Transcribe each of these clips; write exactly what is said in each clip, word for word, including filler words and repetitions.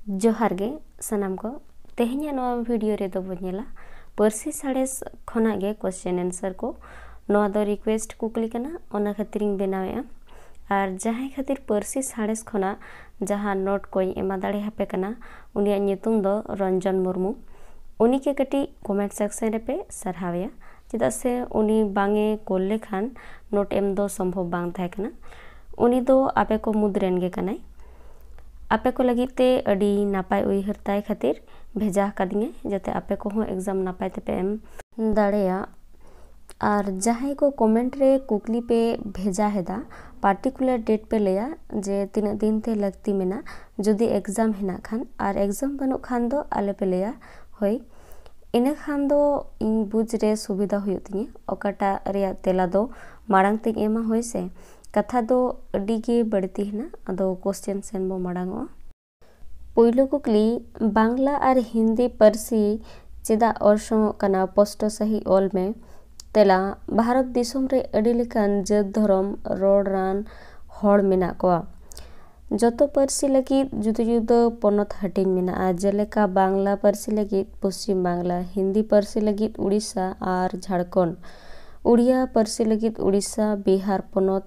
ᱡᱚᱦᱟᱨ ᱜᱮ ᱥᱟᱱᱟᱢ ᱠᱚ᱾ ᱛᱮᱦᱮᱧᱟᱜ ᱱᱚᱣᱟ ᱵᱷᱤᱰᱤᱭᱳ ᱨᱮᱫᱚ ᱵᱚᱱ ᱧᱮᱞᱟ ᱯᱟᱹᱨᱥᱤ ᱥᱟᱬᱮᱥ ᱠᱷᱚᱱᱟᱜ ᱜᱮ ᱠᱚᱥᱪᱮᱱ ᱮᱱᱥᱟᱨ ᱠᱚ᱾ ᱱᱚᱣᱟ ᱫᱚ ᱨᱤᱠᱩᱭᱮᱥᱴ ᱠᱩᱠᱞᱤ ᱠᱟᱱᱟ, ᱚᱱᱟ ᱠᱷᱟᱹᱛᱤᱨᱤᱧ ᱵᱮᱱᱟᱣᱮᱫᱼᱟ᱾ ᱟᱨ ᱡᱟᱦᱟᱸᱭ ᱠᱷᱟᱹᱛᱤᱨ ᱯᱟᱹᱨᱥᱤ ᱥᱟᱬᱮᱥ ᱠᱷᱚᱱᱟᱜ ᱡᱟᱦᱟᱸ ᱱᱳᱴ ᱠᱚᱧ ᱮᱢᱟ ᱫᱟᱲᱮ ᱟᱯᱮ ᱠᱟᱱᱟ, ᱩᱱᱤᱭᱟᱜ ᱧᱩᱛᱩᱢ ᱫᱚ ᱨᱚᱧᱡᱚᱱ ᱢᱩᱨᱢᱩ᱾ ᱩᱱᱤᱜᱮ ᱠᱟᱹᱴᱤᱡ ᱠᱚᱢᱮᱱᱴ ᱥᱮᱠᱥᱮᱱ ᱨᱮᱯᱮ ᱥᱟᱨᱦᱟᱣᱮᱭᱟ, ᱪᱮᱫᱟᱜ ᱥᱮ ᱩᱱᱤ ᱵᱟᱝ ᱮ ᱠᱳᱞ ᱞᱮᱠᱷᱟᱱ ᱱᱳᱴ ᱮᱢ ᱫᱚ ᱥᱚᱢᱵᱷᱚᱵ ᱵᱟᱝ ᱛᱟᱦᱮᱸ ᱠᱟᱱᱟ᱾ ᱩᱱᱤ ᱫᱚ ᱟᱯᱮ ᱠᱚ ᱢᱩᱫᱽ ᱨᱮᱱ ᱜᱮ ᱠᱟᱱᱟᱭ᱾ ᱟᱯᱮ ᱠᱚ ᱞᱟᱹᱜᱤᱫ ᱛᱮ ᱟᱹᱰᱤ ᱱᱟᱯᱟᱭ ᱩᱭᱦᱟᱹᱨ ᱛᱟᱭ ᱠᱷᱟᱹᱛᱤᱨ ᱵᱷᱮᱡᱟ ᱟᱠᱟᱫᱤᱧᱟᱭ, ᱡᱟᱛᱮ ᱟᱯᱮ ᱠᱚᱦᱚᱸ ᱮᱠᱡᱟᱢ ᱱᱟᱯᱟᱭ ᱛᱮᱯᱮ ᱮᱢ ᱫᱟᱲᱮᱭᱟᱜ᱾ ᱟᱨ ᱡᱟᱦᱟᱸᱭ ᱠᱚ ᱠᱚᱢᱮᱱᱴ ᱨᱮ ᱠᱩᱠᱞᱤ ᱯᱮ ᱵᱷᱮᱡᱟ ᱮᱫᱟ, ᱯᱟᱨᱴᱤᱠᱩᱞᱟᱨ ᱰᱮᱴ ᱯᱮ ᱞᱟᱹᱭᱟ ᱡᱮ ᱛᱤᱱᱟᱹᱜ ᱫᱤᱱ ᱛᱮ ᱞᱟᱹᱠᱛᱤ ᱢᱮᱱᱟᱜ, ᱡᱩᱫᱤ ᱮᱠᱡᱟᱢ ᱦᱮᱱᱟᱜ ᱠᱷᱟᱱ, ᱟᱨ ᱮᱠᱡᱟᱢ ᱵᱟᱹᱱᱩᱜ ᱠᱷᱟᱱ ᱫᱚ ᱟᱞᱚ ᱯᱮ ᱞᱟᱹᱭᱟ, ᱦᱳᱭ᱾ ᱤᱱᱟᱹ ᱠᱷᱟᱱ ᱫᱚ ᱤᱧ ᱵᱩᱡᱽ ᱨᱮ ᱥᱩᱵᱤᱫᱷᱟ ᱦᱩᱭᱩᱜ ᱛᱤᱧᱟᱹ ᱚᱠᱟᱴᱟᱜ ᱨᱮᱭᱟᱜ ᱛᱮᱞᱟ ᱫᱚ ᱢᱟᱲᱟᱝ ᱛᱮᱧ ᱮᱢᱟ, ᱦᱳᱭ ᱥᱮ᱾ ᱠᱟᱛᱷᱟ ᱫᱚ ᱟᱹᱰᱤ ᱜᱮ ᱵᱟᱹᱲᱛᱤ ᱦᱮᱱᱟᱜ, ᱟᱫᱚ ᱠᱚᱥᱪᱮᱱ ᱥᱮᱱ ᱵᱚ ᱢᱟᱲᱟᱝ ᱚᱜᱼᱟ᱾ ᱯᱩᱭᱞᱩ ᱠᱩᱠᱞᱤ, ᱵᱟᱝᱞᱟ ᱟᱨ ᱦᱤᱱᱫᱤ ᱯᱟᱹᱨᱥᱤ ᱪᱮᱫᱟᱜ ᱚᱨᱥᱚᱝᱚᱜ ᱠᱟᱱᱟ? ᱯᱚᱥᱴᱚ ᱥᱟᱹᱦᱤᱡ ᱚᱞ ᱢᱮ᱾ ᱛᱮᱞᱟ, ᱵᱷᱟᱨᱚᱛ ᱫᱤᱥᱚᱢ ᱨᱮ ᱟᱹᱰᱤ ᱞᱮᱠᱟᱱ ᱡᱟᱹᱛ, ᱫᱷᱚᱨᱚᱢ, ᱨᱚᱲᱟᱱ ᱦᱚᱲ ᱢᱮᱱᱟᱜ ᱠᱚᱣᱟ᱾ ᱡᱚᱛᱚ ᱯᱟᱹᱨᱥᱤ ᱞᱟᱹᱜᱤᱫ ᱡᱩᱫᱟᱹ ᱡᱩᱫᱟᱹ ᱯᱚᱱᱚᱛ ᱦᱟᱹᱴᱤᱧ ᱢᱮᱱᱟᱜᱼᱟ, ᱡᱮᱞᱮᱠᱟ ᱵᱟᱝᱞᱟ ᱯᱟᱹᱨᱥᱤ ᱞᱟᱹᱜᱤᱫ ᱯᱚᱥᱪᱤᱢ ᱵᱟᱝᱞᱟ, ᱦᱤᱱᱫᱤ ᱯᱟᱹᱨᱥᱤ ᱞᱟᱹᱜᱤᱫ ᱩᱲᱤᱥᱥᱟ ᱟᱨ ᱡᱷᱟᱲᱠᱷᱚᱸᱰ, ᱩᱲᱤᱭᱟ ᱯᱟᱹᱨᱥᱤ ᱞᱟᱹᱜᱤᱫ ᱩᱲᱤᱥᱥᱟ, ᱵᱤᱦᱟᱨ ᱯᱚᱱᱚᱛ,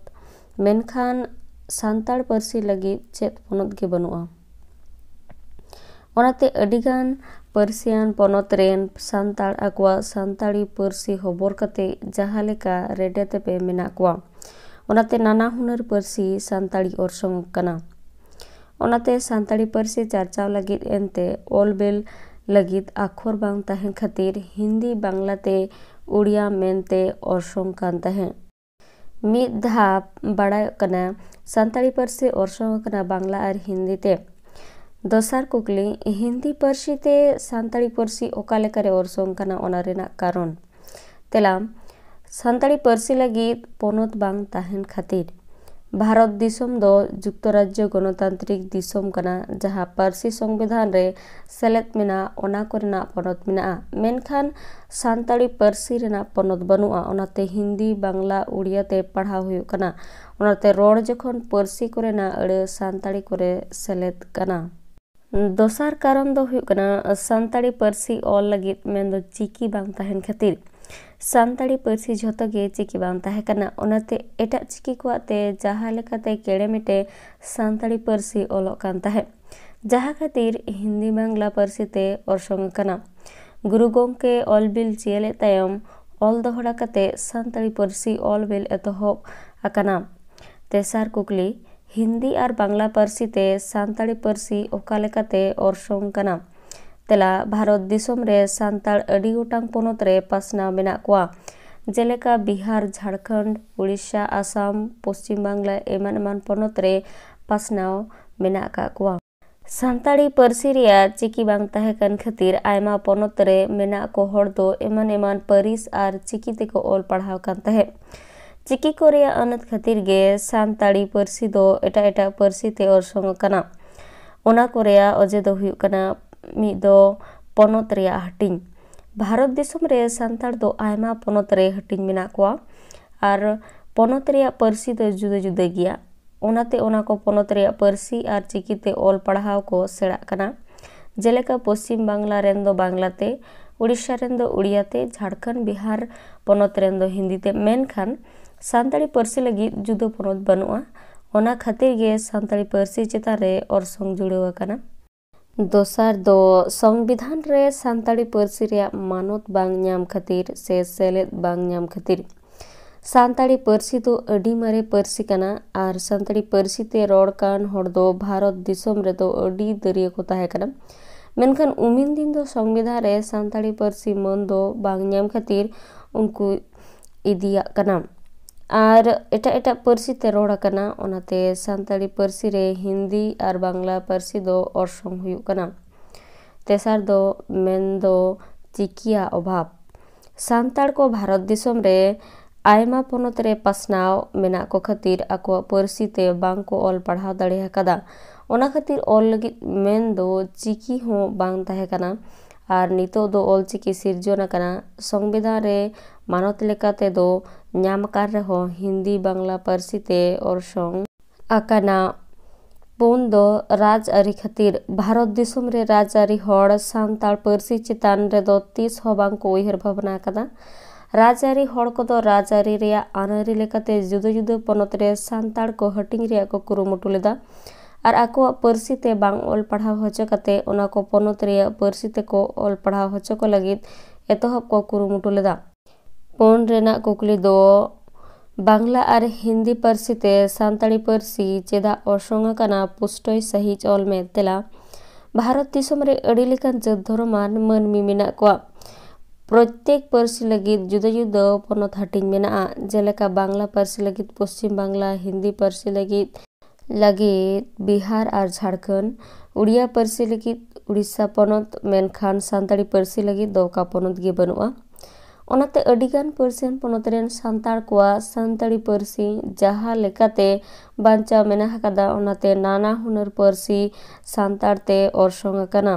ᱢᱮᱱᱠᱷᱟᱱ ᱥᱟᱱᱛᱟᱲ ᱯᱟᱹᱨᱥᱤ ᱞᱟᱹᱜᱤᱫ ᱪᱮᱫ ᱯᱚᱱᱚᱛ ᱜᱮ ᱵᱟᱹᱱᱩᱜᱼᱟ᱾ ᱚᱱᱟᱛᱮ ᱟᱹᱰᱤᱜᱟᱱ ᱯᱟᱹᱨᱥᱤᱭᱟᱱ ᱯᱚᱱᱚᱛ ᱨᱮᱱ ᱥᱟᱱᱛᱟᱲ ᱟᱠᱚᱣᱟᱜ ᱥᱟᱱᱛᱟᱲᱤ ᱯᱟᱹᱨᱥᱤ ᱦᱚᱵᱚᱨ ᱠᱟᱛᱮ ᱡᱟᱦᱟᱸ ᱞᱮᱠᱟ ᱨᱮᱰᱮ ᱛᱮᱯᱮ ᱢᱮᱱᱟᱜ ᱠᱚᱣᱟ, ᱚᱱᱟᱛᱮ ᱱᱟᱱᱟ ᱦᱩᱱᱟᱹᱨ ᱯᱟᱹᱨᱥᱤ ᱥᱟᱱᱛᱟᱲᱤ ᱚᱨᱥᱚᱝ ᱠᱟᱱᱟ᱾ ᱚᱱᱟᱛᱮ ᱥᱟᱱᱛᱟᱲᱤ ᱯᱟᱹᱨᱥᱤ ᱪᱟᱨᱪᱟᱣ ᱞᱟᱹᱜᱤᱫ ᱮᱱᱛᱮ ᱚᱞ ᱵᱮᱞ ᱞᱟᱹᱜᱤᱫ ᱟᱠᱷᱚᱨ ᱵᱟᱝ ᱛᱟᱦᱮᱸ ᱠᱷᱟᱹᱛᱤᱨ ᱦᱤᱱᱫᱤ ᱵᱟᱝᱞᱟᱛᱮ ᱩᱲᱤᱭᱟ ᱢᱮᱱᱛᱮ ᱚᱨᱥᱚᱝ ᱠᱟᱱ ᱛᱟᱦᱮᱸᱫ᱾ ᱢᱤᱫ ᱫᱷᱟᱯ ᱵᱟᱲᱟᱭᱚᱜ ᱠᱟᱱᱟ, ᱥᱟᱱᱛᱟᱲᱤ ᱯᱟᱹᱨᱥᱤ ᱚᱨᱥᱚᱝ ᱟᱠᱟᱱᱟ ᱵᱟᱝᱞᱟ ᱟᱨ ᱦᱤᱱᱫᱤ ᱛᱮ᱾ ᱫᱚᱥᱟᱨ ᱠᱩᱠᱞᱤ, ᱦᱤᱱᱫᱤ ᱯᱟᱹᱨᱥᱤ ᱛᱮ ᱥᱟᱱᱛᱟᱲᱤ ᱯᱟᱹᱨᱥᱤ ᱚᱠᱟ ᱞᱮᱠᱟᱨᱮ ᱚᱨᱥᱚᱝ ᱠᱟᱱᱟ, ᱚᱱᱟ ᱨᱮᱱᱟᱜ ᱠᱟᱨᱚᱱ? ᱛᱮᱞᱟ, ᱥᱟᱱᱛᱟᱲᱤ ᱯᱟᱹᱨᱥᱤ ᱞᱟᱹᱜᱤᱫ ᱯᱚᱱᱚᱛ ᱵᱟᱝ ᱛᱟᱦᱮᱱ ᱠᱷᱟᱹᱛᱤᱨ᱾ ᱵᱷᱟᱨᱚᱛ ᱫᱤᱥᱚᱢ ᱫᱚ ᱡᱩᱠᱛᱚᱨᱟᱡᱽᱡᱚ ᱜᱚᱱᱚᱛᱟᱱᱛᱨᱤᱠ ᱫᱤᱥᱚᱢ ᱠᱟᱱᱟ, ᱡᱟᱦᱟᱸ ᱯᱟᱹᱨᱥᱤ ᱥᱚᱝᱵᱤᱫᱷᱟᱱ ᱨᱮ ᱥᱮᱞᱮᱫ ᱢᱮᱱᱟᱜ, ᱚᱱᱟ ᱠᱚᱨᱮᱱᱟᱜ ᱯᱚᱱᱚᱛ ᱢᱮᱱᱟᱜᱼᱟ, ᱢᱮᱱᱠᱷᱟᱱ ᱥᱟᱱᱛᱟᱲᱤ ᱯᱟᱹᱨᱥᱤ ᱨᱮᱱᱟᱜ ᱯᱚᱱᱚᱛ ᱵᱟᱹᱱᱩᱜᱼᱟ᱾ ᱚᱱᱟᱛᱮ ᱦᱤᱱᱫᱤ, ᱵᱟᱝᱞᱟ, ᱩᱲᱤᱭᱟ ᱛᱮ ᱯᱟᱲᱦᱟᱣ ᱦᱩᱭᱩᱜ ᱠᱟᱱᱟ᱾ ᱚᱱᱟᱛᱮ ᱨᱚᱲ ᱡᱚᱠᱷᱚᱱ ᱯᱟᱹᱨᱥᱤ ᱠᱚᱨᱮᱱᱟᱜ ᱟᱹᱲᱟᱹ ᱥᱟᱱᱛᱟᱲᱤ ᱠᱚᱨᱮ ᱥᱮᱞᱮᱫ ᱠᱟᱱᱟ᱾ ᱫᱚᱥᱟᱨ ᱠᱟᱨᱚᱱ ᱫᱚ ᱦᱩᱭᱩᱜ ᱠᱟᱱᱟ ᱥᱟᱱᱛᱟᱲᱤ ᱯᱟᱹᱨᱥᱤ ᱚᱞ ᱞᱟᱹᱜᱤᱫ, ᱢᱮᱱᱫᱚ ᱪᱤᱠᱤ ᱵᱟᱝ ᱛᱟᱦᱮᱱ ᱠᱷᱟᱹᱛᱤᱨ᱾ ᱥᱟᱱᱛᱟᱲᱤ ᱯᱟᱹᱨᱥᱤ ᱡᱷᱚᱛᱚ ᱜᱮ ᱪᱤᱠᱤ ᱵᱟᱝ ᱛᱟᱦᱮᱸ ᱠᱟᱱᱟ, ᱚᱱᱟᱛᱮ ᱮᱴᱟᱜ ᱪᱤᱠᱤ ᱠᱚᱣᱟᱜ ᱛᱮ ᱡᱟᱦᱟᱸ ᱞᱮᱠᱟᱛᱮ ᱠᱮᱲᱮᱢᱮᱴᱮ ᱥᱟᱱᱛᱟᱲᱤ ᱯᱟᱹᱨᱥᱤ ᱚᱞᱚᱜ ᱠᱟᱱ ᱛᱟᱦᱮᱸᱫ, ᱡᱟᱦᱟᱸ ᱠᱷᱟᱹᱛᱤᱨ ᱦᱤᱱᱫᱤ ᱵᱟᱝᱞᱟ ᱯᱟᱹᱨᱥᱤ ᱛᱮ ᱚᱨᱥᱚᱝ ᱟᱠᱟᱱᱟ᱾ ᱜᱩᱨᱩ ᱜᱚᱢᱠᱮ ᱚᱞ ᱵᱤᱞ ᱪᱤᱭᱟᱹᱞᱮᱫ ᱛᱟᱭᱚᱢ ᱚᱞ ᱫᱚᱦᱲᱟ ᱠᱟᱛᱮ ᱥᱟᱱᱛᱟᱲᱤ ᱯᱟᱹᱨᱥᱤ ᱚᱞ ᱵᱤᱞ ᱮᱛᱚᱦᱚᱵ ᱟᱠᱟᱱᱟ᱾ ᱛᱮᱥᱟᱨ ᱠᱩᱠᱞᱤ, ᱦᱤᱱᱫᱤ ᱟᱨ ᱵᱟᱝᱞᱟ ᱯᱟᱹᱨᱥᱤ ᱛᱮ ᱥᱟᱱᱛᱟᱲᱤ ᱯᱟᱹᱨᱥᱤ ᱚᱠᱟ ᱞᱮᱠᱟᱛᱮ ᱚᱨᱥᱚᱝ ᱠᱟᱱᱟ? ᱛᱮᱞᱟ, ᱵᱷᱟᱨᱚᱛ ᱫᱤᱥᱚᱢ ᱨᱮ ᱥᱟᱱᱛᱟᱲ ᱟᱹᱰᱤ ᱜᱚᱴᱟᱝ ᱯᱚᱱᱚᱛ ᱨᱮ ᱯᱟᱥᱱᱟᱣ ᱢᱮᱱᱟᱜ ᱠᱚᱣᱟ, ᱡᱮᱞᱮᱠᱟ ᱵᱤᱦᱟᱨ, ᱡᱷᱟᱲᱠᱷᱚᱸᱰ, ᱩᱲᱤᱥᱥᱟ, ᱟᱥᱟᱢ, ᱯᱚᱥᱪᱤᱢ ᱵᱟᱝᱞᱟ, ᱮᱢᱟᱱ ᱮᱢᱟᱱ ᱯᱚᱱᱚᱛ ᱨᱮ ᱯᱟᱥᱱᱟᱣ ᱢᱮᱱᱟᱜ ᱟᱠᱟᱫ ᱠᱚᱣᱟ᱾ ᱥᱟᱱᱛᱟᱲᱤ ᱯᱟᱹᱨᱥᱤ ᱨᱮᱭᱟᱜ ᱪᱤᱠᱤ ᱵᱟᱝ ᱛᱟᱦᱮᱸ ᱠᱟᱱ ᱠᱷᱟᱹᱛᱤᱨ ᱟᱭᱢᱟ ᱯᱚᱱᱚᱛ ᱨᱮ ᱢᱮᱱᱟᱜ ᱠᱚ ᱦᱚᱲ ᱫᱚ ᱮᱢᱟᱱ ᱮᱢᱟᱱ ᱯᱟᱹᱨᱤᱥ ᱟᱨ ᱪᱤᱠᱤ ᱛᱮᱠᱚ ᱚᱞ ᱯᱟᱲᱦᱟᱣ ᱠᱟᱱ ᱛᱟᱦᱮᱸᱫ᱾ ᱪᱤᱠᱤ ᱠᱚ ᱨᱮᱭᱟᱜ ᱟᱹᱱᱟᱹᱛ ᱠᱷᱟᱹᱛᱤᱨ ᱜᱮ ᱥᱟᱱᱛᱟᱲᱤ ᱯᱟᱹᱨᱥᱤ ᱫᱚ ᱮᱴᱟᱜ ᱮᱴᱟᱜ ᱯᱟᱹᱨᱥᱤ ᱛᱮ ᱚᱨᱥᱚᱝ ᱟᱠᱟᱱᱟ᱾ ᱚᱱᱟ ᱠᱚ ᱨᱮᱭᱟᱜ ᱚᱡᱮ ᱫᱚ ᱦᱩᱭᱩᱜ ᱠᱟᱱᱟ, ᱢᱤᱫ ᱫᱚ ᱯᱚᱱᱚᱛ ᱨᱮᱭᱟᱜ ᱦᱟᱹᱴᱤᱧ᱾ ᱵᱷᱟᱨᱚᱛ ᱫᱤᱥᱚᱢ ᱨᱮ ᱥᱟᱱᱛᱟᱲ ᱫᱚ ᱟᱭᱢᱟ ᱯᱚᱱᱚᱛ ᱨᱮ ᱦᱟᱹᱴᱤᱧ ᱢᱮᱱᱟᱜ ᱠᱚᱣᱟ ᱟᱨ ᱯᱚᱱᱚᱛ ᱨᱮᱭᱟᱜ ᱯᱟᱹᱨᱥᱤ ᱫᱚ ᱡᱩᱫᱟᱹ ᱡᱩᱫᱟᱹ ᱜᱮᱭᱟ᱾ ᱚᱱᱟᱛᱮ ᱚᱱᱟ ᱠᱚ ᱯᱚᱱᱚᱛ ᱨᱮᱭᱟᱜ ᱯᱟᱹᱨᱥᱤ ᱟᱨ ᱪᱤᱠᱤ ᱛᱮ ᱚᱞ ᱯᱟᱲᱦᱟᱣ ᱠᱚ ᱥᱮᱬᱟᱜ ᱠᱟᱱᱟ᱾ ᱡᱮᱞᱮᱠᱟ ᱯᱚᱥᱪᱤᱢ ᱵᱟᱝᱞᱟ ᱨᱮᱱ ᱫᱚ ᱵᱟᱝᱞᱟ ᱛᱮ, ᱩᱲᱤᱥᱥᱟ ᱨᱮᱱ ᱫᱚ ᱩᱲᱤᱭᱟ ᱛᱮ, ᱡᱷᱟᱲᱠᱷᱚᱸᱰ, ᱵᱤᱦᱟᱨ ᱯᱚᱱᱚᱛ ᱨᱮᱱ ᱫᱚ ᱦᱤᱱᱫᱤ ᱛᱮ᱾ ᱢᱮᱱᱠᱷᱟᱱ ᱥᱟᱱᱛᱟᱲᱤ ᱯᱟᱹᱨᱥᱤ ᱞᱟᱹᱜᱤᱫ ᱡᱩᱫᱟᱹ ᱯᱚᱱᱚᱛ ᱵᱟᱹᱱᱩᱜᱼᱟ᱾ ᱚᱱᱟ ᱠᱷᱟᱹᱛᱤᱨ ᱜᱮ ᱥᱟᱱᱛᱟᱲᱤ ᱯᱟᱹᱨᱥᱤ ᱪᱮᱛᱟᱱ ᱨᱮ ᱚᱨᱥᱚᱝ ᱡᱩᱲᱟᱹᱣ ᱟᱠᱟᱱᱟ᱾ ᱫᱚᱥᱟᱨ ᱫᱚ ᱥᱚᱝᱵᱤᱫᱷᱟᱱ ᱨᱮ ᱥᱟᱱᱛᱟᱲᱤ ᱯᱟᱹᱨᱥᱤ ᱨᱮᱭᱟᱜ ᱢᱟᱱᱚᱛ ᱵᱟᱝ ᱧᱟᱢ ᱠᱷᱟᱹᱛᱤᱨ ᱥᱮ ᱥᱮᱞᱮᱫ ᱵᱟᱝ ᱧᱟᱢ ᱠᱷᱟᱹᱛᱤᱨ᱾ ᱥᱟᱱᱛᱟᱲᱤ ᱯᱟᱹᱨᱥᱤ ᱫᱚ ᱟᱹᱰᱤ ᱢᱟᱨᱮ ᱯᱟᱹᱨᱥᱤ ᱠᱟᱱᱟ ᱟᱨ ᱥᱟᱱᱛᱟᱲᱤ ᱯᱟᱹᱨᱥᱤ ᱛᱮ ᱨᱚᱲ ᱠᱟᱱ ᱦᱚᱲ ᱫᱚ ᱵᱷᱟᱨᱚᱛ ᱫᱤᱥᱚᱢ ᱨᱮᱫᱚ ᱟᱹᱰᱤ ᱫᱟᱹᱨᱭᱟᱹ ᱠᱚ ᱛᱟᱦᱮᱸ ᱠᱟᱱᱟ᱾ ᱢᱮᱱᱠᱷᱟᱱ ᱩᱢᱤᱱ ᱫᱤᱱ ᱫᱚ ᱥᱚᱝᱵᱤᱫᱷᱟᱱ ᱨᱮ ᱥᱟᱱᱛᱟᱲᱤ ᱯᱟᱹᱨᱥᱤ ᱢᱟᱹᱱ ᱫᱚ ᱵᱟᱝ ᱧᱟᱢ ᱠᱷᱟᱹᱛᱤᱨ ᱩᱱᱠᱩ ᱤᱫᱤᱭᱟᱜ ᱠᱟᱱᱟ ᱟᱨ ᱮᱴᱟᱜ ᱮᱴᱟᱜ ᱯᱟᱹᱨᱥᱤ ᱛᱮ ᱨᱚᱲ ᱟᱠᱟᱱᱟ, ᱚᱱᱟᱛᱮ ᱥᱟᱱᱛᱟᱲᱤ ᱯᱟᱹᱨᱥᱤ ᱨᱮ ᱦᱤᱱᱫᱤ ᱟᱨ ᱵᱟᱝᱞᱟ ᱯᱟᱹᱨᱥᱤ ᱫᱚ ᱚᱨᱥᱚᱝ ᱦᱩᱭᱩᱜ ᱠᱟᱱᱟ᱾ ᱛᱮᱥᱟᱨ ᱫᱚ ᱢᱮᱱᱫᱚ ᱪᱤᱠᱤᱭᱟᱜ ᱚᱵᱷᱟᱵᱽ᱾ ᱥᱟᱱᱛᱟᱲ ᱠᱚ ᱵᱷᱟᱨᱚᱛ ᱫᱤᱥᱚᱢ ᱨᱮ ᱟᱭᱢᱟ ᱯᱚᱱᱚᱛ ᱨᱮ ᱯᱟᱥᱱᱟᱣ ᱢᱮᱱᱟᱜ ᱠᱚ ᱠᱷᱟᱹᱛᱤᱨ ᱟᱠᱚᱣᱟᱜ ᱯᱟᱹᱨᱥᱤ ᱛᱮ ᱵᱟᱝ ᱠᱚ ᱚᱞ ᱯᱟᱲᱦᱟᱣ ᱫᱟᱲᱮ ᱟᱠᱟᱫᱟ᱾ ᱚᱱᱟ ᱠᱷᱟᱹᱛᱤᱨ ᱚᱞ ᱞᱟᱹᱜᱤᱫ ᱢᱮᱱ ᱫᱚ ᱪᱤᱠᱤ ᱦᱚᱸ ᱵᱟᱝ ᱛᱟᱦᱮᱸ ᱠᱟᱱᱟ ᱟᱨ ᱱᱤᱛᱚᱜ ᱫᱚ ᱚᱞ ᱪᱤᱠᱤ ᱥᱤᱨᱡᱚᱱ ᱟᱠᱟᱱᱟ᱾ ᱥᱚᱝᱵᱤᱫᱷᱟᱱ ᱨᱮ ᱢᱟᱱᱚᱛ ᱞᱮᱠᱟ ᱛᱮᱫᱚ ᱧᱟᱢ ᱟᱠᱟᱱ ᱨᱮᱦᱚᱸ ᱦᱤᱱᱫᱤ ᱵᱟᱝᱞᱟ ᱯᱟᱹᱨᱥᱤ ᱛᱮ ᱚᱨᱥᱚᱝ ᱟᱠᱟᱱᱟ᱾ ᱯᱩᱱ ᱫᱚ ᱨᱟᱡᱽᱟᱹᱨᱤ ᱠᱷᱟᱹᱛᱤᱨ᱾ ᱵᱷᱟᱨᱚᱛ ᱫᱤᱥᱚᱢ ᱨᱮ ᱨᱟᱡᱽᱟᱹᱨᱤ ᱦᱚᱲ ᱥᱟᱱᱛᱟᱲ ᱯᱟᱹᱨᱥᱤ ᱪᱮᱛᱟᱱ ᱨᱮᱫᱚ ᱛᱤᱥ ᱦᱚᱸ ᱵᱟᱝ ᱠᱚ ᱩᱭᱦᱟᱹᱨ ᱵᱷᱟᱵᱽᱱᱟ ᱟᱠᱟᱫᱟ᱾ ᱨᱟᱡᱽᱟᱹᱨᱤ ᱦᱚᱲ ᱠᱚᱫᱚ ᱨᱟᱡᱽᱟᱹᱨᱤ ᱨᱮᱭᱟᱜ ᱟᱹᱱᱟᱹᱨᱤ ᱞᱮᱠᱟᱛᱮ ᱡᱩᱫᱟᱹ ᱡᱩᱫᱟᱹ ᱯᱚᱱᱚᱛ ᱨᱮ ᱥᱟᱱᱛᱟᱲ ᱠᱚ ᱦᱟᱹᱴᱤᱧ ᱨᱮᱭᱟᱜ ᱠᱚ ᱠᱩᱨᱩᱢᱩᱴᱩ ᱞᱮᱫᱟ ᱟᱨ ᱟᱠᱚᱣᱟᱜ ᱯᱟᱹᱨᱥᱤ ᱛᱮ ᱵᱟᱝ ᱚᱞ ᱯᱟᱲᱦᱟᱣ ᱦᱚᱪᱚ ᱠᱟᱛᱮ ᱚᱱᱟ ᱠᱚ ᱯᱚᱱᱚᱛ ᱨᱮᱭᱟᱜ ᱯᱟᱹᱨᱥᱤ ᱛᱮᱠᱚ ᱚᱞ ᱯᱟᱲᱦᱟᱣ ᱦᱚᱪᱚ ᱠᱚ ᱞᱟᱹᱜᱤᱫ ᱮᱛᱚᱦᱚᱵ ᱠᱚ ᱠᱩᱨᱩᱢᱩᱴᱩ ᱞᱮᱫᱟ᱾ ᱯᱩᱱ ᱨᱮᱱᱟᱜ ᱠᱩᱠᱞᱤ ᱫᱚ ᱵᱟᱝᱞᱟ ᱟᱨ ᱦᱤᱱᱫᱤ ᱯᱟᱹᱨᱥᱤ ᱛᱮ ᱥᱟᱱᱛᱟᱲᱤ ᱯᱟᱹᱨᱥᱤ ᱪᱮᱫᱟᱜ ᱚᱨᱥᱚᱝ ᱟᱠᱟᱱᱟ? ᱯᱩᱥᱴᱟᱹᱣ ᱥᱟᱹᱦᱤᱡ ᱚᱞ ᱢᱮ᱾ ᱛᱮᱞᱟ: ᱵᱷᱟᱨᱚᱛ ᱫᱤᱥᱚᱢ ᱨᱮ ᱟᱹᱰᱤ ᱞᱮᱠᱟᱱ ᱡᱟᱹᱛ ᱫᱷᱚᱨᱚᱢᱟᱱ ᱢᱟᱹᱱᱢᱤ ᱢᱮᱱᱟᱜ ᱠᱚᱣᱟ᱾ ᱯᱨᱚᱛᱛᱮᱠ ᱯᱟᱹᱨᱥᱤ ᱞᱟᱹᱜᱤᱫ ᱡᱩᱫᱟᱹ ᱡᱩᱫᱟᱹ ᱯᱚᱱᱚᱛ ᱦᱟᱹᱴᱤᱧ ᱢᱮᱱᱟᱜᱼᱟ, ᱡᱮᱞᱮᱠᱟ ᱵᱟᱝᱞᱟ ᱯᱟᱹᱨᱥᱤ ᱞᱟᱹᱜᱤᱫ ᱯᱚᱥᱪᱤᱢ ᱵᱟᱝᱞᱟ, ᱦᱤᱱᱫᱤ ᱯᱟᱹᱨᱥᱤ ᱞᱟᱹᱜᱤᱫ, ᱞᱟᱹᱜᱤᱫ ᱵᱤᱦᱟᱨ ᱟᱨ ᱡᱷᱟᱲᱠᱷᱚᱸᱰ, ᱩᱲᱤᱭᱟ ᱯᱟᱹᱨᱥᱤ ᱞᱟᱹᱜᱤᱫ ᱩᱲᱤᱥᱥᱟ ᱯᱚᱱᱚᱛ, ᱢᱮᱱᱠᱷᱟᱱ ᱥᱟᱱᱛᱟᱲᱤ ᱯᱟᱹᱨᱥᱤ ᱞᱟᱹᱜᱤᱫ ᱫᱚ ᱚᱠᱟ ᱯᱚᱱᱚᱛ ᱜᱮ ᱵᱟᱹᱱᱩᱜᱼᱟ᱾ ᱚᱱᱟᱛᱮ ᱟᱹᱰᱤᱜᱟᱱ ᱯᱟᱹᱨᱥᱤᱭᱟᱱ ᱯᱚᱱᱚᱛ ᱨᱮᱱ ᱥᱟᱱᱛᱟᱲ ᱠᱚᱣᱟᱜ ᱥᱟᱱᱛᱟᱲᱤ ᱯᱟᱹᱨᱥᱤ ᱡᱟᱦᱟᱸ ᱞᱮᱠᱟᱛᱮ ᱵᱟᱧᱪᱟᱣ ᱢᱮᱱᱟᱜ ᱟᱠᱟᱫᱟ, ᱚᱱᱟᱛᱮ ᱱᱟᱱᱟ ᱦᱩᱱᱟᱹᱨ ᱯᱟᱹᱨᱥᱤ ᱥᱟᱱᱛᱟᱲ ᱛᱮ ᱚᱨᱥᱚᱝ ᱟᱠᱟᱱᱟ᱾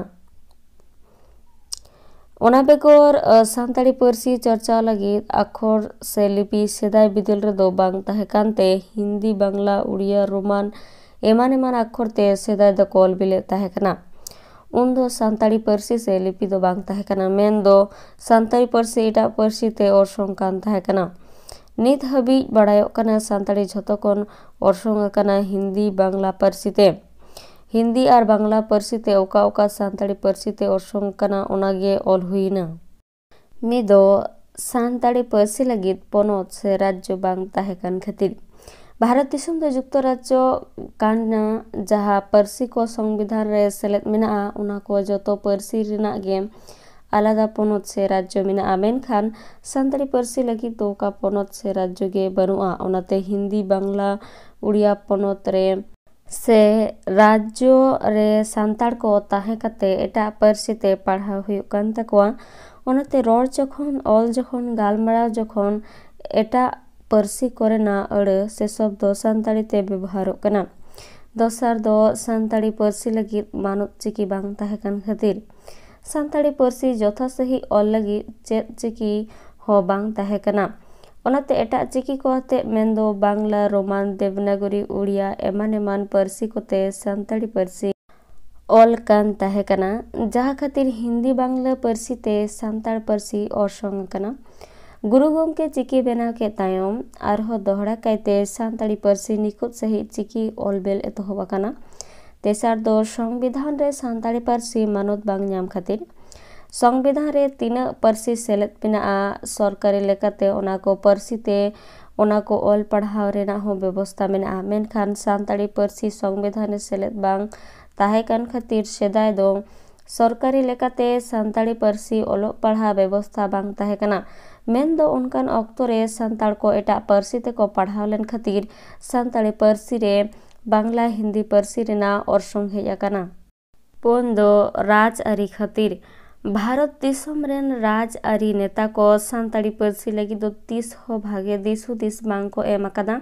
ᱚᱱᱟ ᱵᱮᱜᱚᱨ, ᱟ, ᱥᱟᱱᱛᱟᱲᱤ ᱯᱟᱹᱨᱥᱤ ᱪᱚᱨᱪᱟ ᱞᱟᱹᱜᱤᱫ ᱟᱠᱷᱚᱨ ᱥᱮ ᱞᱤᱯᱤ ᱥᱮᱫᱟᱭ ᱵᱤᱫᱟᱹᱞ ᱨᱮᱫᱚ ᱵᱟᱝ ᱛᱟᱦᱮᱸ ᱠᱟᱱᱛᱮ ᱦᱤᱱᱫᱤ, ᱵᱟᱝᱞᱟ, ᱩᱲᱤᱭᱟ, ᱨᱳᱢᱟᱱ ᱮᱢᱟᱱ ᱮᱢᱟᱱ ᱟᱠᱷᱚᱨ ᱛᱮ ᱥᱮᱫᱟᱭ ᱫᱚᱠᱚ ᱚᱞ ᱵᱤᱞᱮᱫ ᱛᱟᱦᱮᱸ ᱠᱟᱱᱟ᱾ ᱩᱱᱫᱚ ᱥᱟᱱᱛᱟᱲᱤ ᱯᱟᱹᱨᱥᱤ ᱥᱮ ᱞᱤᱯᱤ ᱫᱚ ᱵᱟᱝ ᱛᱟᱦᱮᱸ ᱠᱟᱱᱟ, ᱢᱮᱱᱫᱚ ᱥᱟᱱᱛᱟᱲᱤ ᱯᱟᱹᱨᱥᱤ ᱮᱴᱟᱜ ᱯᱟᱹᱨᱥᱤ ᱛᱮ ᱚᱨᱥᱚᱝ ᱠᱟᱱ ᱛᱟᱦᱮᱸ ᱠᱟᱱᱟ᱾ ᱱᱤᱛ ᱦᱟᱹᱵᱤᱡ ᱵᱟᱲᱟᱭᱚᱜ ᱠᱟᱱᱟ ᱥᱟᱱᱛᱟᱲᱤ ᱡᱷᱚᱛᱚ ᱠᱷᱚᱱ ᱚᱨᱥᱚᱝ ᱟᱠᱟᱱᱟ ᱦᱤᱱᱫᱤ, ᱵᱟᱝᱞᱟ ᱯᱟᱹᱨᱥᱤ ᱛᱮ᱾ ᱦᱤᱱᱫᱤ ᱟᱨ ᱵᱟᱝᱞᱟ ᱯᱟᱹᱨᱥᱤ ᱛᱮ ᱚᱠᱟ ᱚᱠᱟ ᱥᱟᱱᱛᱟᱲᱤ ᱯᱟᱹᱨᱥᱤ ᱛᱮ ᱚᱨᱥᱚᱝ ᱠᱟᱱᱟ, ᱚᱱᱟ ᱜᱮ ᱚᱞ ᱦᱩᱭ ᱮᱱᱟ᱾ ᱢᱤᱫ ᱫᱚ ᱥᱟᱱᱛᱟᱲᱤ ᱯᱟᱹᱨᱥᱤ ᱞᱟᱹᱜᱤᱫ ᱯᱚᱱᱚᱛ ᱥᱮ ᱨᱟᱡᱽᱡᱚ ᱵᱟᱝ ᱛᱟᱦᱮᱸ ᱠᱟᱱ ᱠᱷᱟᱹᱛᱤᱨ᱾ ᱵᱷᱟᱨᱚᱛ ᱫᱤᱥᱚᱢ ᱫᱚ ᱡᱩᱠᱛᱚᱨᱟᱡᱽᱡᱚ ᱠᱟᱱᱟ, ᱡᱟᱦᱟᱸ ᱯᱟᱹᱨᱥᱤ ᱠᱚ ᱥᱚᱝᱵᱤᱫᱷᱟᱱ ᱨᱮ ᱥᱮᱞᱮᱫ ᱢᱮᱱᱟᱜᱼᱟ, ᱚᱱᱟ ᱠᱚ ᱡᱚᱛᱚ ᱯᱟᱹᱨᱥᱤ ᱨᱮᱱᱟᱜ ᱜᱮ ᱟᱞᱟᱫᱟ ᱯᱚᱱᱚᱛ ᱥᱮ ᱨᱟᱡᱽᱡᱚ ᱢᱮᱱᱟᱜᱼᱟ, ᱢᱮᱱᱠᱷᱟᱱ ᱥᱟᱱᱛᱟᱲᱤ ᱯᱟᱹᱨᱥᱤ ᱞᱟᱹᱜᱤᱫ ᱫᱚ ᱚᱠᱟ ᱯᱚᱱᱚᱛ ᱥᱮ ᱨᱟᱡᱽᱡᱚ ᱜᱮ ᱵᱟᱹᱱᱩᱜᱼᱟ᱾ ᱚᱱᱟᱛᱮ ᱦᱤᱱᱫᱤ, ᱵᱟᱝᱞᱟ, ᱩᱲᱤᱭᱟ ᱯᱚᱱᱚᱛ ᱨᱮ ᱥᱮ ᱨᱟᱡᱽᱡᱚ ᱨᱮ ᱥᱟᱱᱛᱟᱲ ᱠᱚ ᱛᱟᱦᱮᱸ ᱠᱟᱛᱮ ᱮᱴᱟᱜ ᱯᱟᱹᱨᱥᱤ ᱛᱮ ᱯᱟᱲᱦᱟᱣ ᱦᱩᱭᱩᱜ ᱠᱟᱱ ᱛᱟᱠᱚᱣᱟ᱾ ᱚᱱᱟᱛᱮ ᱨᱚᱲ ᱡᱚᱠᱷᱚᱱ, ᱚᱞ ᱡᱚᱠᱷᱚᱱ, ᱜᱟᱞᱢᱟᱨᱟᱣ ᱡᱚᱠᱷᱚᱱ ᱮᱴᱟᱜ ᱯᱟᱹᱨᱥᱤ ᱠᱚᱨᱮᱱᱟᱜ ᱟᱹᱲᱟᱹ ᱥᱮ ᱥᱚᱵᱫᱚ ᱥᱟᱱᱛᱟᱲᱤ ᱛᱮ ᱵᱮᱵᱚᱦᱟᱨᱚᱜ ᱠᱟᱱᱟ᱾ ᱫᱚᱥᱟᱨ ᱫᱚ ᱥᱟᱱᱛᱟᱲᱤ ᱯᱟᱹᱨᱥᱤ ᱞᱟᱹᱜᱤᱫ ᱢᱟᱱᱚᱛ ᱪᱤᱠᱤ ᱵᱟᱝ ᱛᱟᱦᱮᱸ ᱠᱟᱱ ᱠᱷᱟᱹᱛᱤᱨ᱾ ᱥᱟᱱᱛᱟᱲᱤ ᱯᱟᱹᱨᱥᱤ ᱡᱚᱛᱷᱟ ᱥᱟᱹᱦᱤᱡ ᱚᱞ ᱞᱟᱹᱜᱤᱫ ᱪᱮᱫ ᱪᱤᱠᱤ ᱦᱚᱸ ᱵᱟᱝ ᱛᱟᱦᱮᱸ ᱠᱟᱱᱟ᱾ ᱚᱱᱟᱛᱮ ᱮᱴᱟᱜ ᱪᱤᱠᱤ ᱠᱚ ᱟᱛᱮ, ᱢᱮᱱᱫᱚ ᱵᱟᱝᱞᱟ, ᱨᱳᱢᱟᱱ, ᱫᱮᱵᱽᱱᱟᱜᱚᱨᱤ, ᱩᱲᱤᱭᱟ ᱮᱢᱟᱱ ᱮᱢᱟᱱ ᱯᱟᱹᱨᱥᱤ ᱠᱚᱛᱮ ᱥᱟᱱᱛᱟᱲᱤ ᱯᱟᱹᱨᱥᱤ ᱚᱞ ᱠᱟᱱ ᱛᱟᱦᱮᱸ ᱠᱟᱱᱟ, ᱡᱟᱦᱟᱸ ᱠᱷᱟᱹᱛᱤᱨ ᱦᱤᱱᱫᱤ ᱵᱟᱝᱞᱟ ᱯᱟᱹᱨᱥᱤ ᱛᱮ ᱥᱟᱱᱛᱟᱲ ᱯᱟᱹᱨᱥᱤ ᱚᱨᱥᱚᱝ ᱟᱠᱟᱱᱟ᱾ ᱜᱩᱨᱩ ᱜᱚᱢᱠᱮ ᱪᱤᱠᱤ ᱵᱮᱱᱟᱣ ᱠᱮᱫ ᱛᱟᱭᱚᱢ ᱟᱨᱦᱚᱸ ᱫᱚᱦᱲᱟ ᱠᱟᱭᱛᱮ ᱥᱟᱱᱛᱟᱲᱤ ᱯᱟᱹᱨᱥᱤ ᱱᱤᱠᱷᱩᱛ ᱥᱟᱺᱦᱤᱡ ᱪᱤᱠᱤ ᱚᱞ ᱵᱮᱞ ᱮᱛᱚᱦᱚᱵ ᱟᱠᱟᱱᱟ᱾ ᱛᱮᱥᱟᱨ ᱫᱚ ᱥᱚᱝᱵᱤᱫᱷᱟᱱ ᱨᱮ ᱥᱟᱱᱛᱟᱲᱤ ᱯᱟᱹᱨᱥᱤ ᱢᱟᱱᱚᱛ ᱵᱟᱝ ᱧᱟᱢ ᱠᱷᱟᱹᱛᱤᱨ᱾ ᱥᱚᱝᱵᱤᱫᱷᱟᱱ ᱨᱮ ᱛᱤᱱᱟᱹᱜ ᱯᱟᱹᱨᱥᱤ ᱥᱮᱞᱮᱫ ᱢᱮᱱᱟᱜᱼᱟ, ᱥᱚᱨᱠᱟᱨᱤ ᱞᱮᱠᱟᱛᱮ ᱚᱱᱟ ᱠᱚ ᱯᱟᱹᱨᱥᱤ ᱛᱮ ᱚᱱᱟ ᱠᱚ ᱚᱞ ᱯᱟᱲᱦᱟᱣ ᱨᱮᱱᱟᱜ ᱦᱚᱸ ᱵᱮᱵᱚᱥᱛᱟ ᱢᱮᱱᱟᱜᱼᱟ, ᱢᱮᱱᱠᱷᱟᱱ ᱥᱟᱱᱛᱟᱲᱤ ᱯᱟᱹᱨᱥᱤ ᱥᱚᱝᱵᱤᱫᱷᱟᱱ ᱨᱮ ᱥᱮᱞᱮᱫ ᱵᱟᱝ ᱛᱟᱦᱮᱸ ᱠᱟᱱ ᱠᱷᱟᱹᱛᱤᱨ ᱥᱮᱫᱟᱭ ᱫᱚ ᱥᱚᱨᱠᱟᱨᱤ ᱞᱮᱠᱟᱛᱮ ᱥᱟᱱᱛᱟᱲᱤ ᱯᱟᱹᱨᱥᱤ ᱚᱞᱚᱜ ᱯᱟᱲᱦᱟᱣ ᱵᱮᱵᱚᱥᱛᱟ ᱵᱟᱝ ᱛᱟᱦᱮᱸ ᱠᱟᱱᱟ᱾ ᱢᱮᱱᱫᱚ ᱚᱱᱠᱟᱱ ᱚᱠᱛᱚ ᱨᱮ ᱥᱟᱱᱛᱟᱲ ᱠᱚ ᱮᱴᱟᱜ ᱯᱟᱹᱨᱥᱤ ᱛᱮᱠᱚ ᱯᱟᱲᱦᱟᱣ ᱞᱮᱱ ᱠᱷᱟᱹᱛᱤᱨ ᱥᱟᱱᱛᱟᱲᱤ ᱯᱟᱹᱨᱥᱤ ᱨᱮ ᱵᱟᱝᱞᱟ ᱦᱤᱱᱫᱤ ᱯᱟᱹᱨᱥᱤ ᱨᱮᱱᱟᱜ ᱚᱨᱥᱚᱝ ᱦᱮᱡ ᱟᱠᱟᱱᱟ᱾ ᱯᱩᱱ ᱫᱚ ᱨᱟᱡᱽ ᱟᱹᱨᱤ ᱠᱷᱟᱹᱛᱤᱨ᱾ ᱵᱷᱟᱨᱚᱛ ᱫᱤᱥᱚᱢ ᱨᱮᱱ ᱨᱟᱡᱽ ᱟᱹᱨᱤ ᱱᱮᱛᱟ ᱠᱚ ᱥᱟᱱᱛᱟᱲᱤ ᱯᱟᱹᱨᱥᱤ ᱞᱟᱹᱜᱤᱫ ᱫᱚ ᱛᱤᱥ ᱦᱚᱸ ᱵᱷᱟᱜᱮ ᱫᱤᱥ ᱦᱩᱫᱤᱥ ᱵᱟᱝ ᱠᱚ ᱮᱢ ᱟᱠᱟᱫᱟ᱾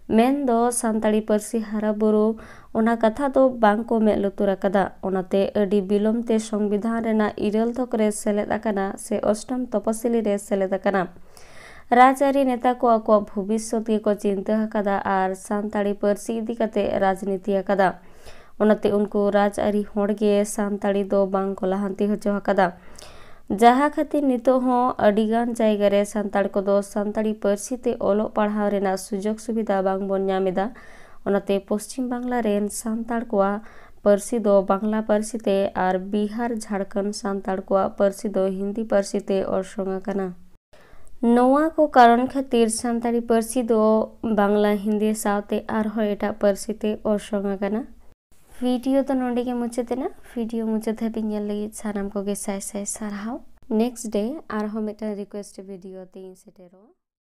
ᱢᱮᱱᱫᱚ ᱥᱟᱱᱛᱟᱲᱤ ᱯᱟᱹᱨᱥᱤ ᱦᱟᱨᱟ ᱵᱩᱨᱩ ᱚᱱᱟ ᱠᱟᱛᱷᱟ ᱫᱚ ᱵᱟᱝ ᱠᱚ ᱢᱮᱫ ᱞᱩᱛᱩᱨ ᱟᱠᱟᱫᱟ᱾ ᱚᱱᱟᱛᱮ ᱟᱹᱰᱤ ᱵᱤᱞᱚᱢ ᱛᱮ ᱥᱚᱝᱵᱤᱫᱷᱟᱱ ᱨᱮᱱᱟᱜ ᱤᱨᱟᱹᱞ ᱛᱷᱚᱠ ᱨᱮ ᱥᱮᱞᱮᱫ ᱟᱠᱟᱱᱟ ᱥᱮ ᱚᱥᱴᱚᱢ ᱛᱚᱯᱚᱥᱤᱞᱤ ᱨᱮ ᱥᱮᱞᱮᱫ ᱟᱠᱟᱱᱟ᱾ ᱨᱟᱡᱽᱟᱹᱨᱤ ᱱᱮᱛᱟ ᱠᱚ ᱟᱠᱚᱣᱟᱜ ᱵᱷᱚᱵᱤᱥᱥᱚᱛ ᱜᱮᱠᱚ ᱪᱤᱱᱛᱟᱹ ᱟᱠᱟᱫᱟ ᱟᱨ ᱥᱟᱱᱛᱟᱲᱤ ᱯᱟᱹᱨᱥᱤ ᱤᱫᱤ ᱠᱟᱛᱮ ᱨᱟᱡᱽᱱᱤᱛᱤ ᱟᱠᱟᱫᱟ᱾ ᱚᱱᱟᱛᱮ ᱩᱱᱠᱩ ᱨᱟᱡᱽᱟᱹᱨᱤ ᱦᱚᱲ ᱜᱮ ᱥᱟᱱᱛᱟᱲᱤ ᱫᱚ ᱵᱟᱝ ᱠᱚ ᱞᱟᱦᱟᱱᱛᱤ ᱦᱚᱪᱚ ᱟᱠᱟᱫᱟ᱾ ᱡᱟᱦᱟᱸ ᱠᱷᱟᱹᱛᱤᱨ ᱱᱤᱛᱚᱜ ᱦᱚᱸ ᱟᱹᱰᱤ ᱜᱟᱱ ᱡᱟᱭᱜᱟ ᱨᱮ ᱥᱟᱱᱛᱟᱲ ᱠᱚᱫᱚ ᱥᱟᱱᱛᱟᱲᱤ ᱯᱟᱹᱨᱥᱤ ᱛᱮ ᱚᱞᱚᱜ ᱯᱟᱲᱦᱟᱣ ᱨᱮᱱᱟᱜ ᱥᱩᱡᱳᱜᱽ ᱥᱩᱵᱤᱫᱷᱟ ᱵᱟᱝ ᱵᱚᱱ ᱧᱟᱢ ᱮᱫᱟ᱾ ᱚᱱᱟᱛᱮ ᱯᱚᱥᱪᱤᱢ ᱵᱟᱝᱞᱟ ᱨᱮᱱ ᱥᱟᱱᱛᱟᱲ ᱠᱚᱣᱟᱜ ᱯᱟᱹᱨᱥᱤ ᱫᱚ ᱵᱟᱝᱞᱟ ᱯᱟᱹᱨᱥᱤ ᱛᱮ ᱟᱨ ᱵᱤᱦᱟᱨ, ᱡᱷᱟᱲᱠᱷᱚᱸᱰ ᱥᱟᱱᱛᱟᱲ ᱠᱚᱣᱟᱜ ᱯᱟᱹᱨᱥᱤ ᱫᱚ ᱦᱤᱱᱫᱤ ᱯᱟᱹᱨᱥᱤ ᱛᱮ ᱚᱨᱥᱚᱝ ᱟᱠᱟᱱᱟ᱾ ᱱᱚᱣᱟ ᱠᱚ ᱠᱟᱨᱚᱱ ᱠᱷᱟᱹᱛᱤᱨ ᱥᱟᱱᱛᱟᱲᱤ ᱯᱟᱹᱨᱥᱤ ᱫᱚ ᱵᱟᱝᱞᱟ, ᱦᱤᱱᱫᱤ ᱥᱟᱶᱛᱮ ᱟᱨᱦᱚᱸ ᱮᱴᱟᱜ ᱯᱟᱹᱨᱥᱤ ᱛᱮ ᱚᱨᱥᱚᱝ ᱟᱠᱟᱱᱟ᱾ ᱵᱷᱤᱰᱤᱭᱳ ᱫᱚ ᱱᱚᱸᱰᱮ ᱜᱮ ᱢᱩᱪᱟᱹᱫ ᱮᱱᱟ᱾ ᱵᱷᱤᱰᱤᱭᱳ ᱢᱩᱪᱟᱹᱫ ᱫᱷᱟᱹᱵᱤᱡ ᱧᱮᱞ ᱞᱟᱹᱜᱤᱫ ᱥᱟᱱᱟᱢ ᱠᱚᱜᱮ ᱥᱟᱭ ᱥᱟᱭ ᱥᱟᱨᱦᱟᱣ᱾ Next day ᱟᱨᱦᱚᱸ ᱢᱤᱫᱴᱟᱝ request ᱵᱷᱤᱰᱤᱭᱳ ᱛᱮᱧ ᱥᱮᱴᱮᱨᱚᱜᱼᱟ᱾